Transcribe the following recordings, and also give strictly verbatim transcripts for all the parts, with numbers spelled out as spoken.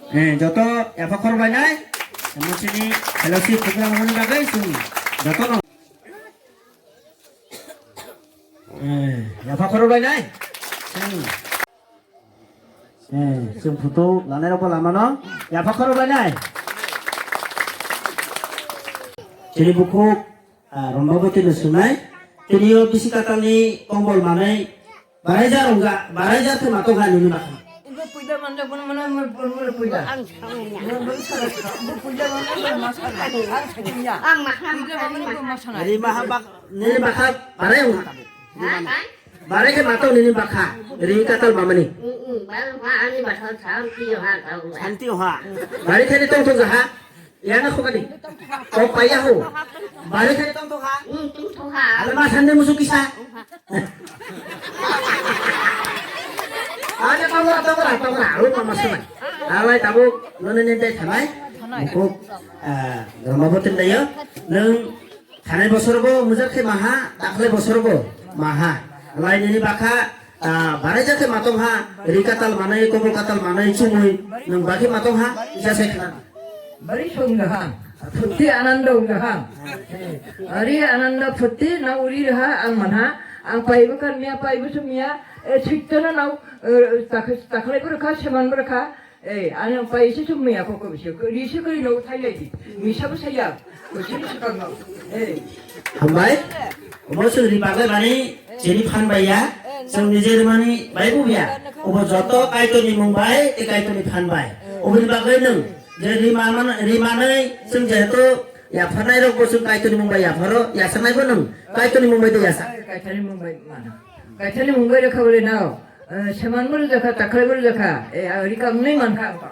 Eh, joto yapha khorokbainai, omo chini fellowship program hwnwi bagwi chwng jotono. Eh, yapha khorokbainai. Hmm. Eh, chwng photo lanairokbo lamano yapha khorokbainai. Chini bukhuk, ah, Rombabotino swngnai. Tini o bisi katalni kombol manwi baraija rongja, baraija thwma tongkha nini bakha. Ibo puida manja bono mane mo bono puida. Ibo puida manja bono masa. Ang maham. Puida manja bono masa. Ri maha bak, nini bakha barai wngkha. Barai khe matong nini bakha. Ri katal mamani. Santi oha. Barai khe ni tong tong jaha. Yana khokani. Kok paiya ho. Barai khe ni tong tong ha. Ala ma sande musu kisa. Aja tongra, tongra, tongra. Alu mama sumai. Alai tabuk noni nini dai thanai. Bukhuk, ah, Rombabotino dai yo. Nung thanai bosor bo mujak khe maha, taklai bosor bo maha. Alai nini bakha, ah, barai jak khe matong ha, ri katal manai, kobol katal manai, chumui, nung bakhe matong ha, isa sai khna. Bari song jaha, phuti anando jaha. Ari ananda phuti na uri raha ang manha, ang paibo kan miya, paibo sum miya, e, sikta na nau, e, tak-, taklai bo rakha, seman bo rakha, e, ani ang pai isi sum miya koko bisi, ri se kori nau thai lai di, misa bo saya, ko sini sikang nau, e. Hambai, omo sung ri bagai bani, chini phan bai ya, sung nije rimani bai bu ya, obo joto kaitor ni mung bai, te kaitor ni phan bai, obo ni bagai nung, Je ri manwi, ri manwi, chwng jehetu yapharnai rok bo chwng Kaitorni mung bai yapharo, yasaknai bo nwng Kaitorni mung bai de yasak. Kaitorni mung bai mano. Kaitorni mung bai rwkha bole nao, eh, seman bo rwjakha, takhwlai bo rwjakha, eh, ah, ri kangnai mankha ang kha.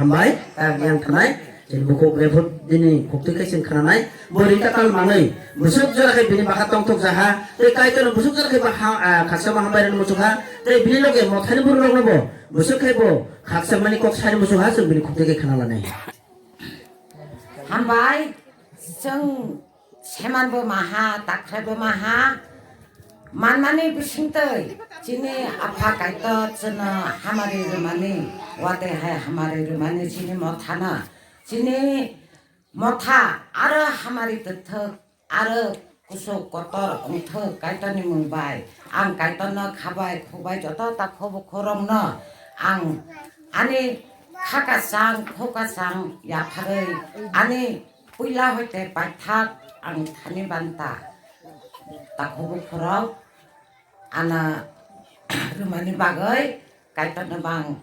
Hambai, tak yang thanai, chini bukhuk rephut dini khuktwi khe chwng khnanai, bo ri katal manwi, bwswk jora khe bini bwkha tongthok jaha, tei Kaitorno bwswk jora khe ba ha, ah, khaksa ma hambai rwna muchungkha, tei bini loge mothani borok rokno bo bwswk khe bo Khakchangmani kok sani muchung ha chwng bini khukti khe khna lanai. Hambai, chwng seman bo maha, takhrai bo maha, manmani bisingtwi chini Apha Kaitor chwngno hamari rwmani, watwi hai hamari rwmani chini mothano, chini motha aro hamari twthwk. Aro kuchuk kotor wngthok Kaitorni mung bai. Ang Kaitorno khabai khukbai joto takhubo khorokno ang ani kha kachang kho kachang yapharwi ani puila hoite paithak ang thani banta takhubo khorok. Ana rwmani bagwi Kaitorno bang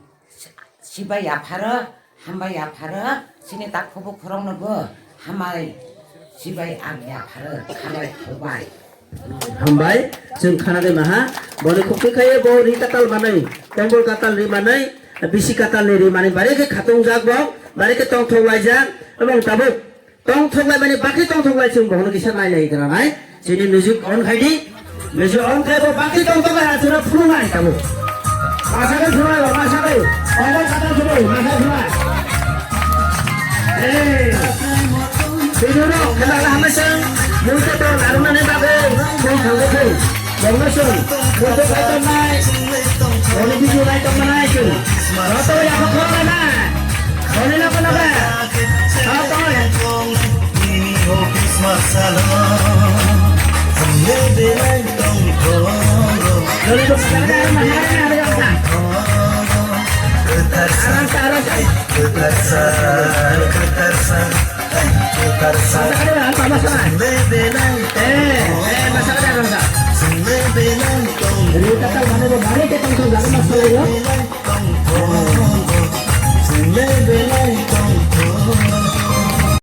sibai yapharo, hambai yapharo, chini takhubo khorokno bo hambai sibai ang yapharo, khabai khubai. Hambai, chwng khana de maha, boni khukti khaye bo ri katal manai, tombol katal ri manai, bisi katal ni ri manai, bare khe khatung jak bo, bare khe tongthok laijak, ebong tabuk Tongthok lai mani bakri tongthok lai chwng bohono kisa nai nai gra nai. Chini music on khai di. Music on khai bo bakri tongthok lai chwra phunu nai tabo. Masa kai phunu nai, masa kai. Tongthok kata phunu, masa phunu nai. Eh. Bini ulo khela la hamai chwng. Mui to to laru nani bagwi. Mui thangbo thung. Bongno chwng. Mui to kai tongnai. Boni video nai tongmanai chwng. Roto ya ko khorok nai. Boni na ko na ba.